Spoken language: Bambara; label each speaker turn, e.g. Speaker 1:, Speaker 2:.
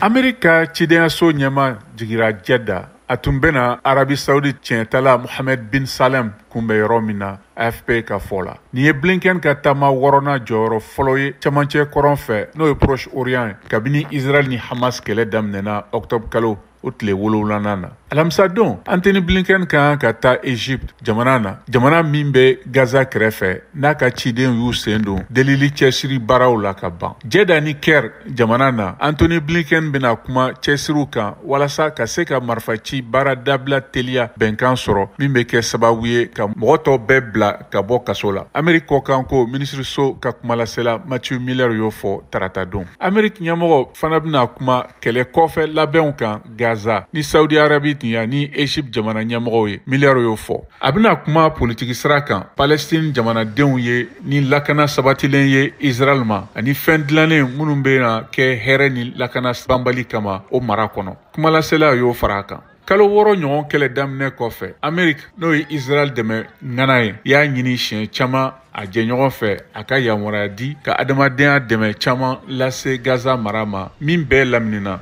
Speaker 1: Ameriki ka cidenyaso ɲɛmaa jigira Jeddah. A tun bɛna Arabi Saudi tiɲɛtala Mohamed bin Salem kunbɛn yɔrɔ min na, AFP ka fɔ la. Nin ye Blinken ka taama wɔɔrɔnan jɔyɔrɔ fɔlɔ ye cɛmancɛ kɔrɔn fɛ, n'o ye Proche Orient ye, kabini Israël ni Hamas kɛlɛ daminɛna octobre kalo o tile 7nan na. Alamisadon, Antony Blinken ka kan ka taa Egypte jamana na, jamana min bɛ Gaza kɛrɛfɛ, n'a ka cidenw y'u sen don delili cɛsiri baaraw la ka ban. Jeddah ni Caire jamana na, Antony Blinken bɛna kuma cɛsiriw kan walasa ka se ka marifaci baara dabila teliya bɛnkan sɔrɔ, min bɛ kɛ sababu ye ka mɔgɔ tɔw bɛɛ bila ka bɔ kaso la. Ameriki kɔkanko minisiriso ka kumalasela Matthew Miller y'o fɔ taratadon. Ameriki ɲɛmɔgɔ fana bɛna kuma kɛlɛ kɔfɛ labɛnw kan Gaza ni Saudi Arabie ni Egypte jamana ɲɛmɔgɔw ye, Miller y'o fɔ. A bɛna kuma politiki sira kan Palestine jamanadenw ye ni lakana sabatilen ye Israël ma, ani fɛn dilannen minnu bɛna kɛ hɛrɛ ni lakana banbali kama o mara kɔnɔ. Kumalasela y'o fara a kan. Kalo 6 ɲɔgɔn kɛlɛ daminɛ kɔfɛ, Ameriki, n'o ye Israël dɛmɛ ŋana ye, y'a ɲini siɲɛ caman a jɛɲɔgɔn fɛ a ka yamaruya di ka adamadenya dɛmɛ caman lase Gaza mara ma, min bɛɛ laminina.